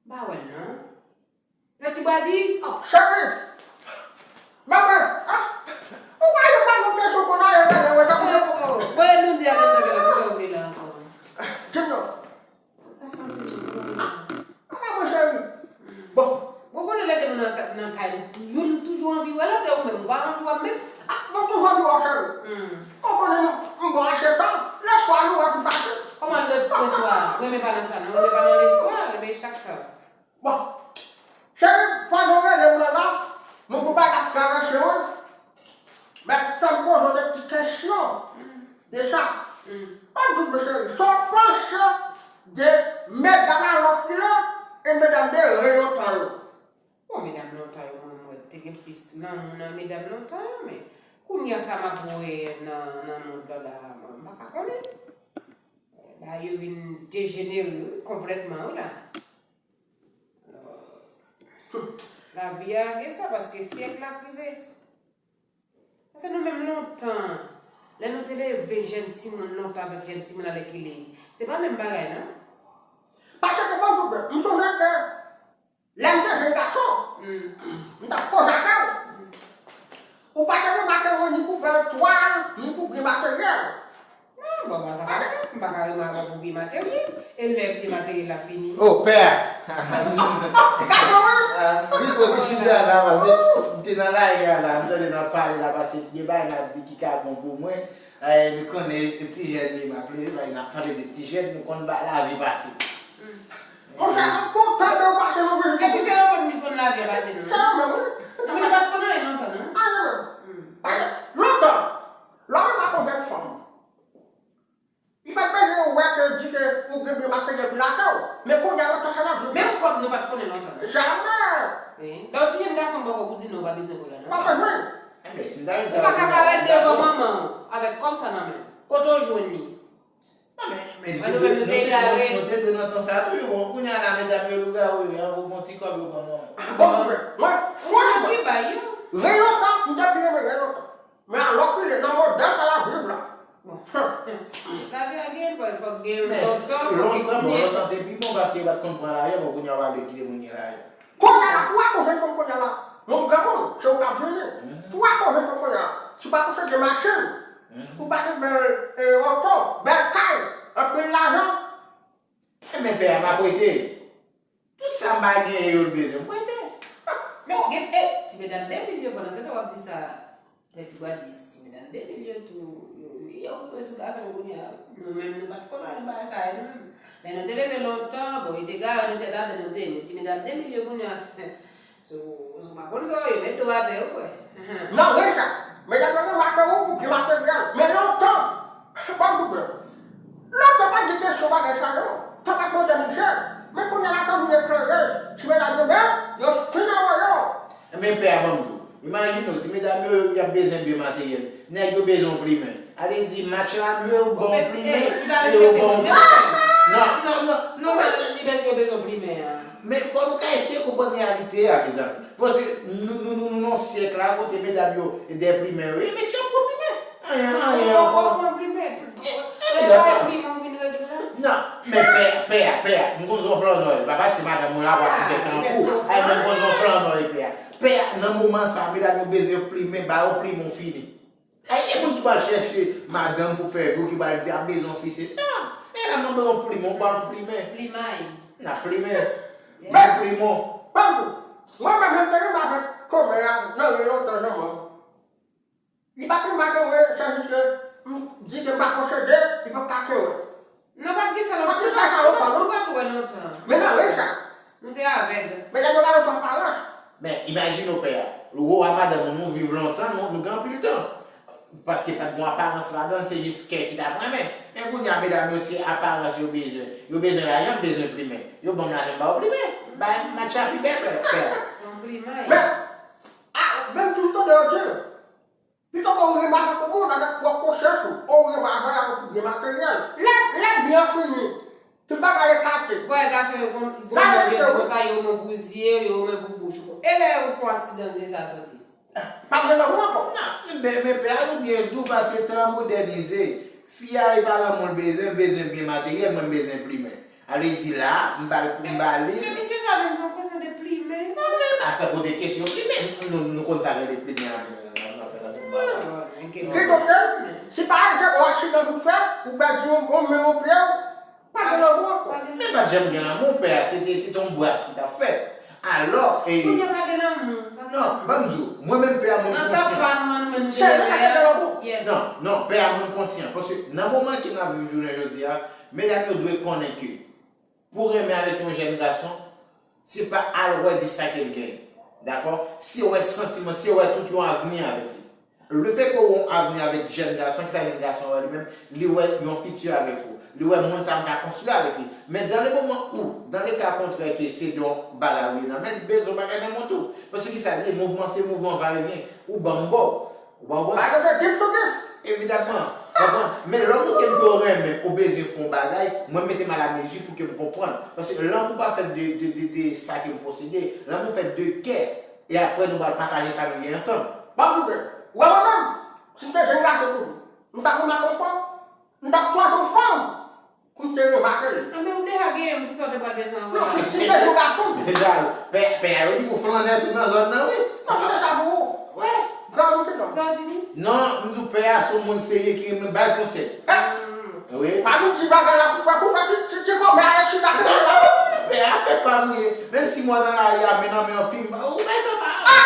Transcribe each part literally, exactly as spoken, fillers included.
M pa wè l non. Peti Bwadis. Cheri! Manman! Ah! Ou pa yon pa yon kesyon konn a yo nan men wè sa pou yo. Voye nou di a nan men wè sa ou vle la ankò. Di m non. Sa k pase nou? Apa mwen cheri? Bon. Bon, konnen lè de moun nan nan kay, youn toujou anvi wè lòt, e ou menm, ou pa anvi wè m menm? Ah, mwen toujou anvi wè w cheri. Ou konnen nou, m bon achte tan, lèswa nou wè pi fasil. Kòman lè, lèswa? Renmen pa nan sa non, renmen pa nan lèswa, renmen chak tan. Bon, cheri, pandan w rele m nan la, mwen gon bagay k ap travèse mwen. Men fè m poze w de ti kesyon de sa. Ban m di w, cheri, sa w panse de medam alòkile e medam de re lontan yo? Bon, medam lontan yo, mwen, mwen te gen plis lanmou nan medam lontan yo, men kounye a sa m ap wè nan, nan mond lan la, mwen, m pa ka konnen. La yo vin dejenere, wi, konplètman, wi, la. Lavi a gen sa, paske syèk la ap rive. Paske nou menm lontan, lè nou te leve jèn timoun lontan avèk jèn timoun alèkile, se pa menm bagay, non. Paske, bon, m sonje ke lè m te jèn gason, m t ap koze avè w. Ou pa te remake mwen ni pou bèl twal, ni pou byen materyèl. Ah, bon, ba sa pa fè. M pa ka renmen avè w pou byen materyèl. E lè byen materyèl la fini? Oh, pè a! Gason, wi! Ah, wi, fò ti chita la, paske m te nan lari a la, m tande n ap pale la, paske gen bagay n ap di ki ka bon pou mwen. Eh, nou konnen ti jèn li, m ap leve, bay n ap pale de ti jèn, nou konn ba lavi pase. Monchè, m kontan ke w pase nan vizit. Epi se yo menm ki konn lavi a pase nou. Se yo menm, wi. Epi nou pa t konn anyen lontan, non? Anyen menm. Paske lontan, lè w renmen avèk fanm, li pa t bezwen wè ke di ke ou gen byen materyèl pou lakay w. Men kounye a, lontan se lavi. Menm kòb nou pa t konnen lontan, non? Jamè! Wi. Lè w ti jèn gason bòkò pou di non, w pa bezwen kòb la, non? Pa bezwen. Enben, si m ta vin sa, ou pa ka parèt devan manman w avèk kòb sa nan men w. Kote w jwenn li? Non, men, men nou te dwe, nou te dwe, nou te dwe nan tan sa tou, wi. Bon, kounye a la, medam yo lougawou, yo, yo, yon ti kòb yo ban manman. Bon, mwen, mwen, franchman, renmen tan, m te pi renmen renmen tan. Men alòkile, nan modèl sa n ap viv la. Bon. Lavi a gen, fò, fòk gen lontan, fòk gen lontan, bon, lontan te pi bon, paske yo pa t konn pran lajan, bon, kounye a, w ap vle kite moun gen lajan. Kounye a la, pou w akonse fanm kounye a la, yon granmoun, se ou k ap vini. Pou w akonse fanm kounye a la, si w pa posede machin, ou pa gen bèl, eh, oto, bèl kay, anpil lajan. Enben, pè a, m ap rete. Tout sa m pa genyen yo l bezwen, m prete. Men, gen, eh, ti medam de milyon, pandan se tan w ap di sa, men ti Bwadis, ti medam de milyon tou, yo, yo, yo rive sou gason yo kounye a. Nou menm, nou pa t konn anyen bagay sa yo, nou menm. Lè nou te leve lontan, bon, yo te gare nou tèt atè, nou te, men ti medam de milyon kounye a, se, se, se, ou pa konn sa, yo met do atè, wi, frè. Nan ren sa, medam yo remake ou pou gen materyèl, men lontan, ban m koupe. Lontan pa t gen kesyon bagay sa yo. Tan pa t modènize. Men kounye a la, tan vin eklere. Ti medam yo menm, yo fin anvoye yo. Men pè a, ban m di w. Imajine w, ti medam yo, y ap bezwen byen materyèl. Nèg yo bezwen yon plimen. Ale di, match la, nou yo ban w plimen, yo ban w. Non, non, non, non, men. Li bezwen, yo bezwen plimen an. Men fò nou ka eseye konprann reyalite a, mezanmi. Paske nou, nou, nou, nou nan syèk la kote medam yo, de plimen yo ye, mesye ap pran plimen. Anyen, anyen ankò. Yo pran plimen. E lè plimen ou vin regle la? Non, men pè, pè a, pè a, m konn se yon flannè w ye. Pa paske madanm ou la, w ap fè kankou. Ay, men m konn se yon flannè w ye, pè a. Pè a, nan moman sa, medam yo bezwen plimen, ba yo plimen, w fini. Ay, e moun ki pral chèche madanm pou fè jou, ki pral di, "A, bezwen fi, se, ah, e la, mwen bezwen plimen, ou ba m plimen." Plimay. N ap plimen. Bay plimen. Ban m di w, mwen menm, menm te renmen avèk kòmè a, nan ren lontan, jan mwen. Li pa t remake mwen, se jis ke m di ke m pa posede, li pa t ka kenbe. Non, pa t gen sa lontan. Pa t gen sa lontan, non. Nou pa t wè lontan. Men nan ren sa. Nou te avèg. Medam yo gade sou aparans. Men, imajine w, pè a. Ou a madanm ou, nou viv lontan, nou, nou gen anpil tan. Paske pa t gen aparans ladan l, se jis kè ki t ap renmen. Men kounye a, medam yo, se aparans yo bezwen. Yo bezwen lajan, bezwen plimen. Yo ban m lajan, m ba yo plimen. Bay match la pi bèl, pè, pè a. Se yon plimen. Men, a, menm tou tande yo di, pito ke w renmen avèk yon moun avèk pwòp konsyans ou, ou renmen avè l avèk pou byen materyèl. Lè, lè byen an fini, tout bagay ekate. Wè, gason yo konn, konn konsa, yo renmen pou zye, yo renmen pou bouch. E lè ou fè yon aksidan, zye sa soti? Pa gen lanmou ankò. Non, men, men pè a, ou byen di w, paske tan an modènize. Fi a, e pa lanmou l bezwen, l bezwen byen materyèl, mwen m bezwen plimen. Ale di la, m ba l pou m ba li. Men misye sa menm jan koze de plimen. Non, men atan kote kesyon plimen, nou, nou konn sa gen de plimen a, nan fè nan tout bagay. Kidonk, se pa egzanp, ou aksidan vin fèt, ou pèdi yon, yon men, yon pye, pa gen lanmou ankò. Men pa t janm gen lanmou, pè a, se te, se te yon bras ki t ap fèt. Alò, e. Kounye a pa gen lanmou, pa gen lanmou. Non, ban m di w, mwen menm pè a, mwen konsyan. Nan tan pa nou an, nou menm. Se vre, pa gen lanmou. Non, non, pè a, mwen konsyan. Paske nan moman ke n ap viv jounen jodi a, medam yo dwe konnen ke pou renmen avèk yon jèn gason, se pa al wè de sa ke l genyen. Dakò? Se wè santiman, se wè tout yon avni avèk li. Lefètke w wè yon avni avèk jèn gason, kisa jèn gason wè li menm? Li wè yon fiti avèk ou. Li wè moun sa m ka konstwi avèk li. Men dans le moment où, dans le cas contraire ke se de yon bagay ou ye nan men, li bezwen bagay nan men w tou. Paske kisa li ye? Mouvman se mouvman, va e vyen. Ou ban m ba w. Ou pa konprann? Bagay de gift to gift. Evidaman. Konprann? Men lè w montre m ke w renmen, ou bezwen fè yon bagay, mwen mete m alamezi pou ke m konprann. Paske lanmou pa fèt de, de, de, de sa ke m posede. Lanmou fèt de kè. E apre nou pral pataje sa nou gen ansanm. Ban m koupe. Ou wè mwen menm, si m te jwenn gason tou, m t ap remake yon fanm. M t ap chwazi yon fanm pou m te remake li. A, men ou deja gen yon, kisa w te pral bezwen ankò? Non, si, si m te jwenn gason tou. Deja, pè, pè a yo di pou flannè tou nan zòn nan, wi. Non, m te sa pou ou. Wi. Granmoun ki non. Sa w di wi? Non, m di w pè a se yon moun serye ki renmen bay konsèy. Eh! Wi. Pa vin di bagay la pou fè, pou fè ti, ti, ti kòmè a chita sou la. Non, pè a fè pa m ye. Menm si mwen nan lari a, men nan men yon fi, m, ou bay sa pa.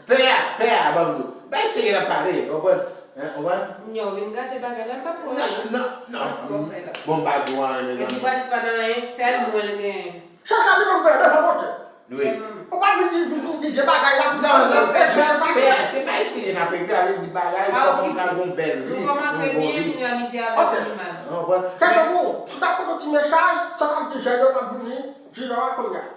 Pè a, pè a, ban m di w. Bay serye n ap pale, w konprann? Hein, w konprann? Kounye a w vin gate bagay la, m p ap fè anyen. Non, non, non. Bon, m pa di w anyen, mezanmi. Epi Gladys pa nan anyen, sèl mwen l genyen. Chak sa li menm pè, pè, pè, pè. Wi. Ou pa vin di, vin, vin di vye bagay la pou sa. Non, non, pè, pè, se pa eseye n ap regle, a vle di bagay, kòman w ka gen yon bèl vi, yon bon vi. Nou kòmanse byen, kounye a mizè ap vini mal. Ok. Ou konprann? Kesyon pou ou. Si w ta konn yon ti mesaj, sa w ap di jèn yo k ap vini, di yo a kounye a.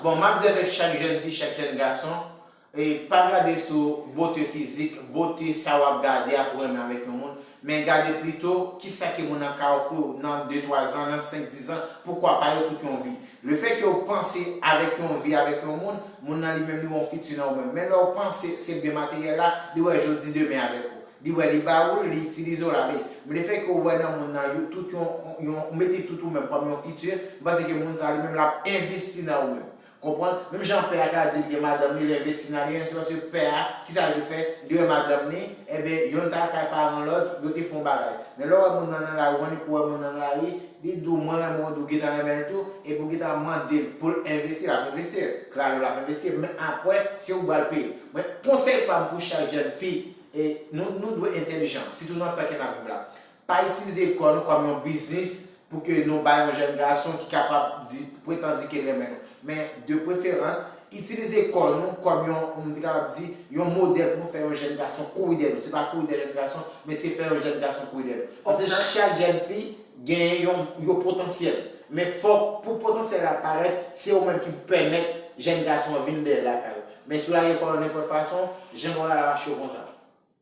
Bon, m ap di avèk chak jèn fi, chak jèn gason, e pa gade sou bote fizik, bote sa w ap gade a pou renmen avèk yon moun, men gade pito kisa ke moun nan ka ofri w nan de, twa zan, nan senk, diz an, poukwa pa yo tout yon vi. Lefètke w panse avèk yon vi avèk yon moun, moun nan li menm li wè yon fiti nan ou menm. Men lè w panse se byen materyèl la, li wè jodi demen avèk ou. Li wè li ba ou l, li itilize w l ale. Men lefètke w wè nan moun nan yo tout yon, yon, ou mete tout ou menm kòm yon fiti, m panse ke moun sa li menm l ap envesti nan ou menm. Konprann? Menm jan pè a ka di l gen madanm li, l envesti nan li, men se paske pè a, kisa l te fè? Li wè madanm li, enben, yonn t al kay paran lòt, yo te fè yon bagay. Men lè w wè moun nan nan lari, w annik ou wè moun nan nan lari, li di w mwen renmen w, di w gentan renmen l tou, epi w gentan mande l pou l envesti, l ap envesti, klalo l ap envesti, men apre, se ou k pral peye. Mwen, konsèy pa m pou chak jèn fi, e nou, nou dwe entèlijan, sitou nan tan ke n ap viv la. Pa itilize kò nou kòm yon biznis pou ke nou bay yon jèn gason ki kapab di, pretann di ke l renmen nou. Men, de preferans, itilize kò nou kòm yon, m te kapab di, yon modèl pou nou fè yon jèn gason kouri dèyè nou. Se pa kouri dèyè jèn gason, men se fè yon jèn gason kouri dèyè nou. Paske chak jèn fi genyen yon, yon potansyèl. Men fòk pou potansyèl la parèt, se ou menm ki pèmèt jèn gason an vin dèyè lakay ou. Men si w lage kò w nenpòt fason, jan w al mache w konsa.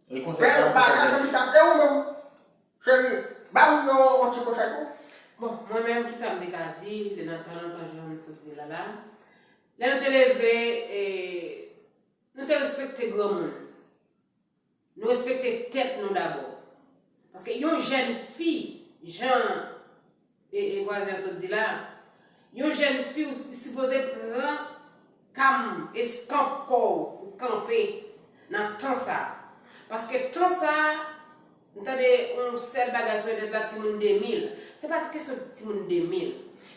E konsèy sa pou chak jèn fi. E ou menm? Cheri, ba m yon, yon ti konsèy tou. Bon, mwen menm, kisa m te ka di, lè nan tan lontan, jan m sot di la la. Lè nou te leve, e, nou te respekte granmoun. Nou respekte tèt nou dabò. Paske yon jèn fi, jan e, e vwazen an sot di la, yon jèn fi ou si-, sipoze pran kam, eskanp kò w pou kanpe nan tan sa a. Paske tan sa a, m tande yon sèl bagay sou entènèt la, timoun de mil. Se pa ti kesyon timoun de mil.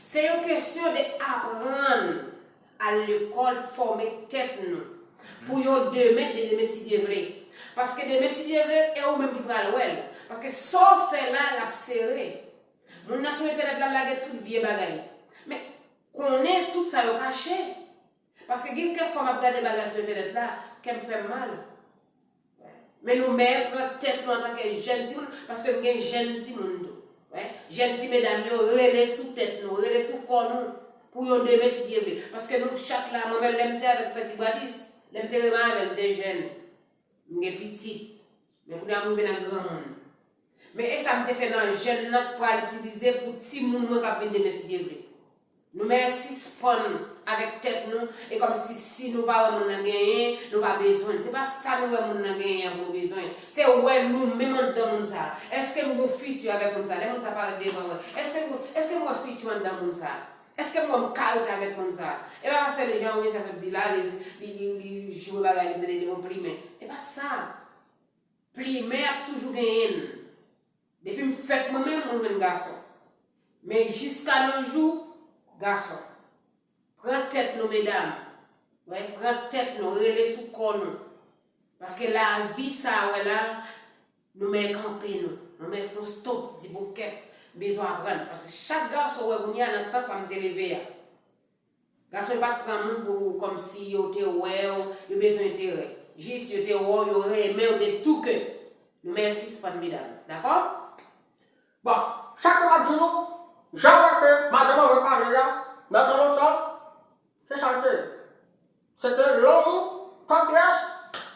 Se yon kesyon de aprann al lekòl, fòme tèt nou. Pou yon demen, de demen si Dye vle. Paske demen si Dye vle, e ou menm ki pral wè l. Paske sa w fè la, l ap sere. Moun nan sou entènèt la, l lage tout vye bagay. Men, konnen tout sa yo kache. Paske gen kèk fwa m ap gade bagay sou entènèt la, kè m fè m mal. Men nou mèt pran tèt nou antanke jèn timoun, paske m gen jèn timoun tou. Wè, jèn ti medam yo, rele sou tèt nou, rele sou kò nou, pou yon demen si Dye vle. Paske nou chak la, mwen menm lè m te avèk Pè Ti Gladys, lè m te renmen avè l, m te jèn. M gen pitit. Men kounye a m rive nan granmoun. Men e sa m te fè nan jèn nan k pral itilize pou timoun mwen k ap vin demen si Dye vle. Nou mèt sispann avèk tèt nou, e kòmsi si nou pa wè moun nan genyen, nou pa bezwen l. Se pa sa nou wè moun nan genyen an pou nou bezwen. Se wè nou menm anndan moun sa a. Èske m gon fiti avèk moun sa a? Lè moun sa a parèt devan mwen, èske m, èske m wè fiti anndan moun sa a? Èske m wè m ka rete avèk moun sa a? E pa pastè Lejan, wi, sa sot di la, li, li, li, li joure bagay, li mete devan plimen. E pa sa. Plimen ap toujou genyen l. Depi m fèt mwen menm, mwen jwenn gason. Men jiska nojou, gason. Pran tèt nou, medam. Wè, pran tèt nou, rele sou kò nou. Paske lavi sa a wè la, nou mèt kanpe nou. Nou mèt fè yon stop, di bon kèt, m bezwen aprann. Paske chak gason wè kounye a nan tan pa m te leve a. Gason yo pa t pran moun pou kòmsi yo te wè w, yo bezwen enterè. Jis yo te wè w, yo renmen w de tou kè. Nou mèt sispann, medam. Dakò? Bon, sa ke m ap di nou, jan w wè ke madanm an vle pale a, nan tan lontan, se sa l te ye. Se te lanmou, tandrès,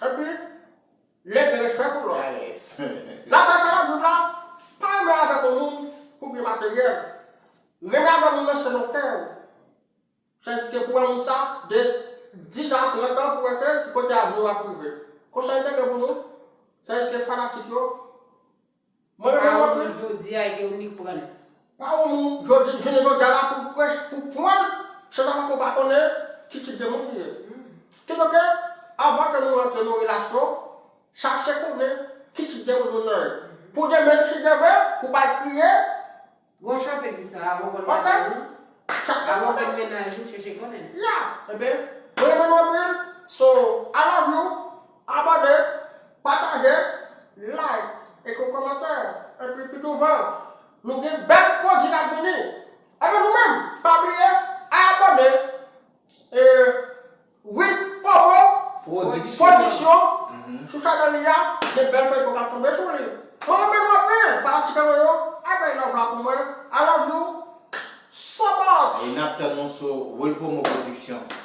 epi l gen respè pou lòt. Natasha Lajoie la, pa renmen avèk yon moun pou byen materyèl. Renmen avèk moun nan se nan kè w. Sèdike pou wè moun sa, de diz a trant an pou wè ke ki kote avni w ap rive. Konsèy m te gen pou nou, sèdike fanatik yo, mwen renmen nou anpil. Pa yon moun jodi a e ke ou nik pran. Pa yon moun jodi, jounen jodi a la pou pran, pou pran, se sa pou ou pa konnen ki tip de moun li ye. Kidonk, avan ke nou rantre nan relasyon, chache konnen ki tip de moun moun nan ye. Pou demen, si Dye vle, pou pa kriye, Gon chante ki di sa, avan w konn madanm ou, avan w konn mennaj ou, chèche konnen l. Ya, ebyen, mwen renmen nou anpil. So, I love you. Abòne, pataje, like, ekri yon kòmantè. Epi pi douvan, nou gen bèl pwodui k ap vini. Ebyen nou menm, pa bliye abòne. E, Will Pomo Pwodiksyon. Pwodiksyon, sou chanèl li a, gen bèl feyton k ap tonbe sou li. Mwen renmen nou anpil, fanatik mwen yo. Ay bay love la pou mwen. I love you so much. E n ap tann nou sou Will Pomo Pwodiksyon.